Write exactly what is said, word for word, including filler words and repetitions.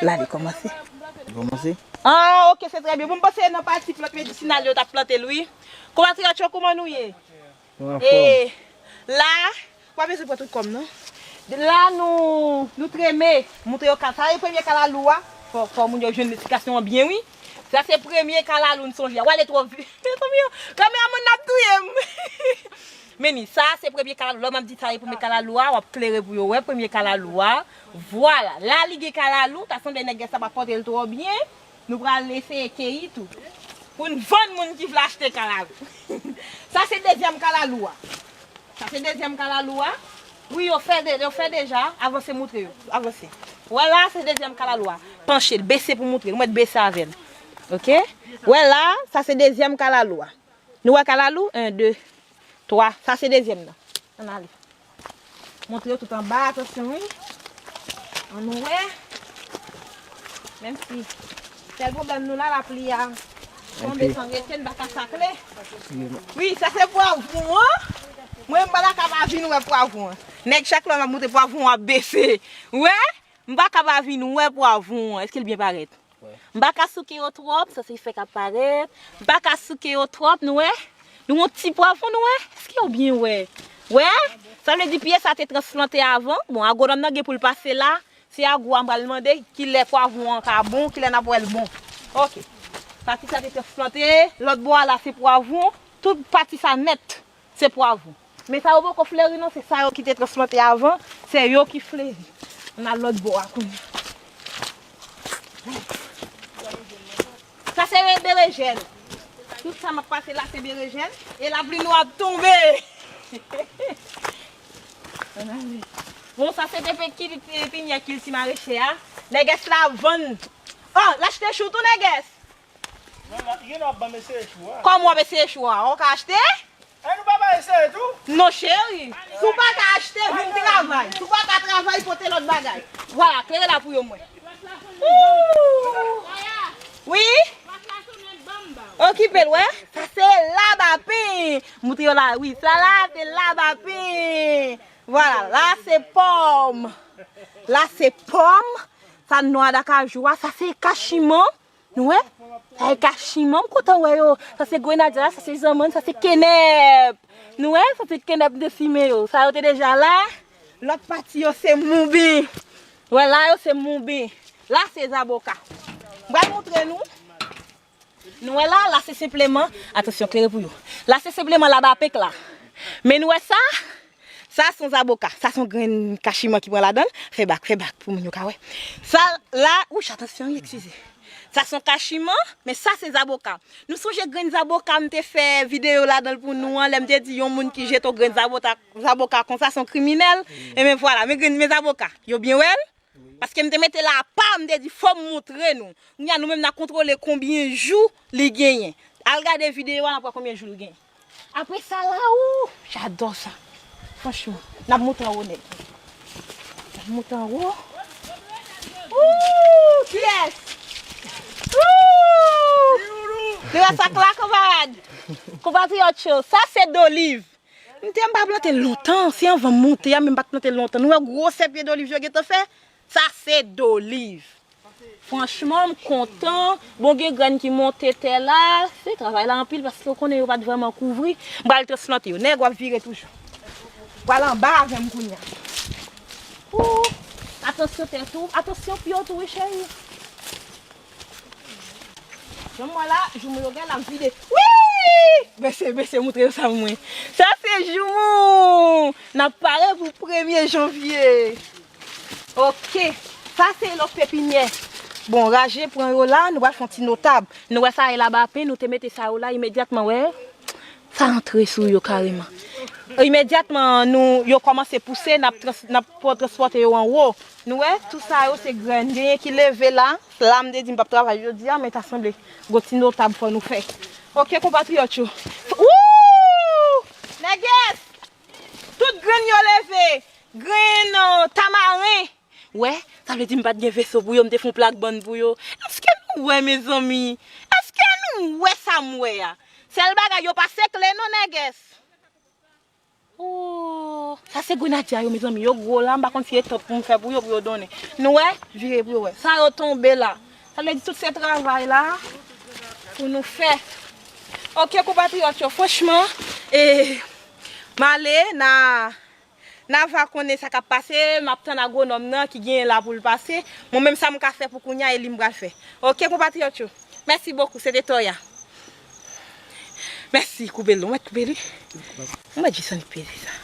La li kòmanse. Kòmanse? Ah, ok, se trè byen. Bon, m panse nan pati plant medisinal yo t ap plante l, wi. Konpatriyòt yo, kouman nou ye? Mwen anfòm. E la, pa bezwen pran tout kòm, non. La, nou, nou treme, montre yo ka, sa e premye kalalou a. Fò, fò moun yo jwenn esplikasyon an byen, wi. Sa se premye kalalou n sonje a. W ale twò vit. Mezanmi, kameramann nan ap touye m. Meni, sa se premye kalalou. Lè m ap di sa e premye kalalou a, w ap klere pou yo wè premye kalalou a. Vwala. La, li gen kalalou. Ta sanble nèg sa pa pote l twò byen. Nou pral eseye keyi tou. Pou n vann moun ki vle achte kalalou. Sa se dezyèm kalalou a. Sa se dezyèm kalalou a. Wi, yo fè de, yo fè deja. Avanse, moutre yo. Avanse. Wè la, se dezyèm kalalou a. Panche l, bese pou moutre. Nou mèt bese avè l. Ok? Wè la, sa se dezyèm kalalou a. Nou wè kalalou? En, de, twa. Sa se dezyèm nan. Ann ale. Montre yo tout anba, atansyon, wi. Ann nou wè. Menm si sèl pwoblèm nou la, lapli a tonbe san rete, n pa ka sakle. Wi, sa se pwavwon an. Mwen, m pa ta ka pa vin wè pwavwon an. Nèg, chak lè m ap montre pwavwon an ap bese. Wè? M pa ka pa vin wè pwavwon an. Èske l byen parèt? M pa ka souke yo twòp, sa se fèk ap parèt. M pa ka souke yo twòp, nou wè? Nou yon ti pwavwon, nou wè? Èske yo byen wè? Wè? Sa vle di pye sa te transplante avan. Bon, agwonòm nan gen pou l pase la. Se agwo a m pral mande kilè pwavwon an ka bon, kilè n ap wè l bon. Ok. Pati sa te transplante, lòt bò a la se pwavwon. Tout pati sa nèt. Se pwavwon. Men sa yo poko fleri non, se sa yo ki te transplante avan, se yo ki fleri. Ann al lòt bò a kounye a. Sa se berejèn. Tout sa m ap pase la se berejèn. E lapli nou ap tonbe. Ann ale. Bon, sa se te pe-, ki-, pinyè kilti mareche a. Nègès la vann. Oh, l achte chou tou, nègès. Non, la, you know, ban m eseye chou a. Kòman w ap eseye chou a? Ou ka achte? E nou pa bay eseye tou? Non, cheri. Si w pa ka achte, vin travay. Si w pa ka travay, pote lòt bagay. Vwala, klere la pou yo mwen. Ooh. Wi? Okipe l, wè. Sa se labapen. Moutre yo la, wi. Sa la, se labapen. Vwala, la se pòm. La se pòm. Sa nwa dakajou a. Sa se kachiman. Nou wè? Sa e kachiman, m kontan wè yo. Sa se grenadya, sa se zanmann, sa se kenèp. Nou wè? Sa se kenèp m te simen yo. Sa yo te deja la. Lòt pati yo se moube. Wè la yo se moube. La se zaboka. M pral moutre nou. Nou wè la, la se senpleman, atansyon, klere pou yo. La se senpleman labapen k la. Men nou wè sa? Sa se yon zaboka. Sa se yon grenn kachiman ki pran ladan l. Fè bak, fè bak pou moun yo ka wè. Sa la, wouch, atansyon, wi, eskize. Sa se yon kachiman, men sa se zaboka. Nou sonje grenn zaboka m te fè videyo ladan l pou nou an, lè m te di yon moun ki jete yon grenn zaboka, zaboka konsa se yon kriminèl. Ebyen vwala, men grenn, men zaboka. Yo byen wè l? Paske m te mete l apa, m te di fò m moutre nou. Kounye a nou menm n a kontwole konbyen jou li genyen. Al gade videyo a, n ap wè konbyen jou l genyen. Apre sa la, ooh, j'adore ça. Franchman, n ap monte anwo nèt. N ap monte anwo. Ooh, kiyès? Ooh! Li wè sa k la, kanmarad? Konpatriyòt yo, sa se doliv. M te, m pa plante l lontan, se anvan m monte a, men m pa t plante l lontan. Nou wè gwosè pye doliv yo gentan fè? Sa se doliv. Franchman, m kontan. Bon, gen grenn ki monte tè la. Se travay la anpil, paske w konnen yo pa t vrèman kouvri. M pral transplante yo. Nèg, w ap vire toujou. Pral anba avè m kounye a. Ooh, atansyon tèt ou. Atansyon pye w tou, wi, cheri. Jan m wè la, joumou yo gen l ap vide. Wi! Bese, bese, moutre yo sa mwen. Sa se joumou! N ap pare pou premye janvye. Ok. Sa se lòt pepinyè. Bon, raje pran yo la, nou pral fè yon ti notab. Nou wè sa e labapen, nou te mete sa yo la imedyatman, wè. Sa antre sou yo kareman. Imedyatman, nou, yo kòmanse pouse, n ap trans-, n ap pran, transpòte yo anwo. Nou wè, tout sa yo se grenn. Genyen ki leve la. La, m te di m p ap travay jodi a, men ta sanble gon ti notab fò nou fè. Ok, konpatriyòt yo. Wouw! Nègès! Tout grenn yo leve. Grenn, euh, tamaren. Wè, sa vle di m pa t gen veso pou yo, m te fè yon plak bann pou yo. Èske nou wè, mezanmi? Èske nou wè sa m wè a? Sèl bagay, yo pa sekle non, nègès. Oh, sa se grenadya yo, mezanmi. Yo gwo la, m pa konn si e top pou m fè pou yo, pou yo donnen. Nou wè? Vire pou yo wè. Sa yo tonbe la. Sa vle di tout se travay la pou nou fè. Ok, konpatriyòt yo, franchman, e, m ale, na, na va konnen sa k ap pase, m ap tann agwonòm nan ki genyen la pou l pase. Mwen menm sa m ka fè pou kounya e li m pral fè. Ok, konpatriyòt yo, mèsi bokou, se te Toya. Mèsi, koupe l, ou mèt koupe li. Ou mèt jis annik peze sa.